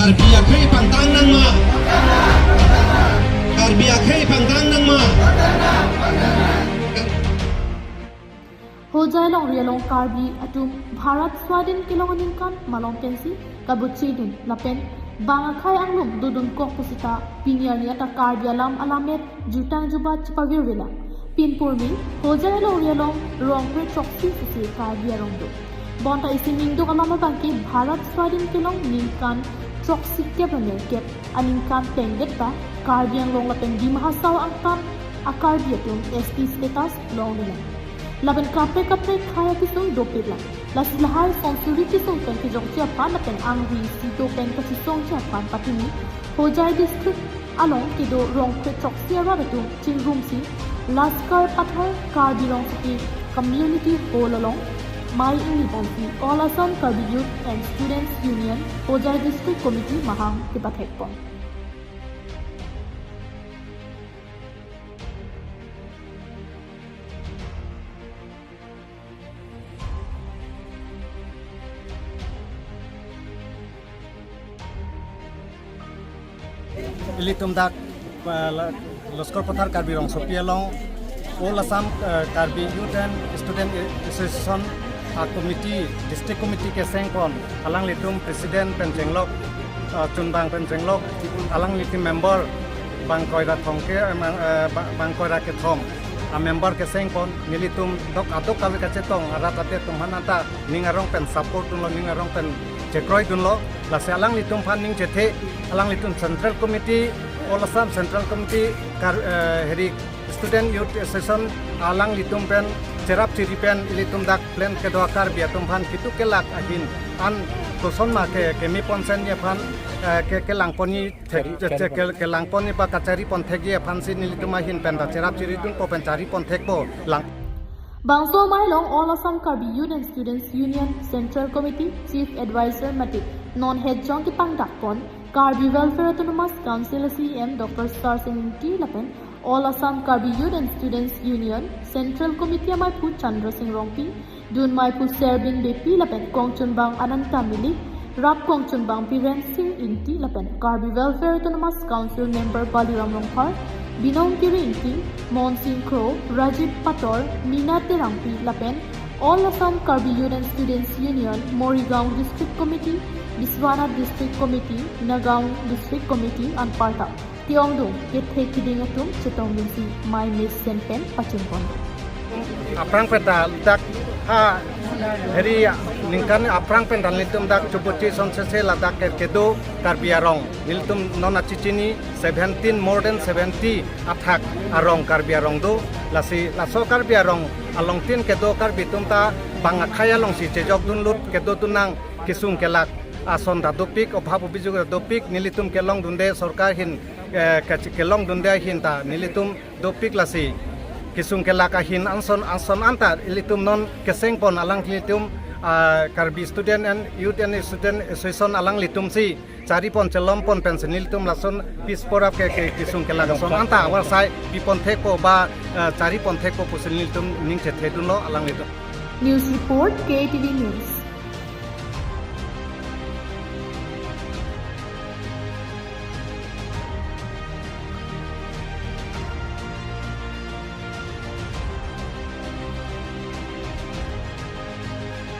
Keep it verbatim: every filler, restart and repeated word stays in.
Karbi akhei pangtang nangma. Karbi akhei pangtang nangma. Hojai longri along Karbi atum Bharat Swadhin kelong aningkan malom pensi kabuchidun lapen bang akhei anglum dodun kok pusita pini arni ata Karbi alam alamet jutang jubat chepavir vela. Pinpurmi Hojai longri along rong kre choksi sisi Karbi arong do. Bonta isi ningduk alam abangke Bharat Swadhin kelong ningkan choksi kep aner kep aningkan plengdet ta Karbi Anglong lapen Dima Hasao angtan a Karbi atum S T status longlelang. Lapen kaprek kaprek khei akesung dopiklang. Lasi lahai sonsuri kesung pen kejokji aphan lapen angri isi do pen kachesongji aphan patumi Hojai district along kedo rong kre choksi arat atum chingrumsi Laskar Pathar Karbi Rongsopi Community Hall along mei ingni ponsi All Assam Karbi Youth and Students Union Hojai District Committee mahang kepathekpon. Ilitum dak, uh, la-, Laskar Pathar Karbi Rongsopi along All Assam, uh, Karbi Youth and Student Association a committee, district committee kesengpon, alanglitum president pen chenglok, uh, chunbang pen chenglok, alanglitum member bang koira thomkre, eh, bang, eh, ba-, bang koira kethom a member kesengpon, nelitum dok adok kave kachetong arat adet atum aphan anta ning arong pen support dunlo, ning arong pen chekroidunlo. Lasi alanglitum aphan ning chethe, alanglitum Central Committee, All Assam Central Committee, Kar-, eh, heri Student Youth Association alanglitum pen cherap chiri pen ilitum dak pleng kedo a Karbi atum aphan kitu kelak ahin an kosonma ke keme ponsen aphan, eh, ke, kelangponji thek, Kari-, che-, che-, kari- ke-, kelangponji ba kachari ponthekji aphansi nelitum ahin pen ta cherap chiridunpo pen chari ponthekpo lang. Bangso amei along All Assam Karbi Youth and Students Union Central Committee Chief Advisor mate non head jong kepangdakpon Karbi Welfare Autonomous Council C E M Doctor Sarsing Ingti lapen All Assam Karbi Youth and Students Union Central Committee ameiphu Chandra Singh Rongpi, dun meiphu Serbin Beypi lapen kongchunbang Ananta Milik, rap kongchunbang Biren Singh Ingti lapen Karbi Welfare Autonomous Council member Baliram Rongphar, Binong Kiri Ingti, Mon Singh Kro, Rajiv Pator, Mina Terangpi lapen All Assam Karbi Youth and Students Union, Morigaon District Committee, Biswanath District Committee, Nagaon District Committee anparta ke-ongdung kethe kiding atum chetongdunsi mei mesen pen pachunpon. Aphrang pen ta dak ha heri ningkan aphrang pen ta nelitum dak chubuchi sonsese ladak ke kedo Karbi arong. Nelitum non achichini seventeen, more than seventy athak arong Karbi arong do. Lasi laso Karbi arong alongtin kedo Karbi atum ta bang akhei alongsi chejokdunlut kedo tunang kesung kelak ason ta dopik, obhap obijok ta dopik, nelitum kelongdunde sorkar ahin, eh, kach-, kelongdunde ahin ta nelitum dopik lasi kesung kelak ahin anson, anson anta ilitum non kesengpon alanglitum, ah, Karbi Student and Youth and Student Association alanglitumsi charipon chelompon pensi nelitum lason peace porab ke, ke kesung kelak ason anta avarsai piponthekpo ba, eh, chariponthekpo pusi nelitum ning chethedunlo alanglitum. News report, K T V News.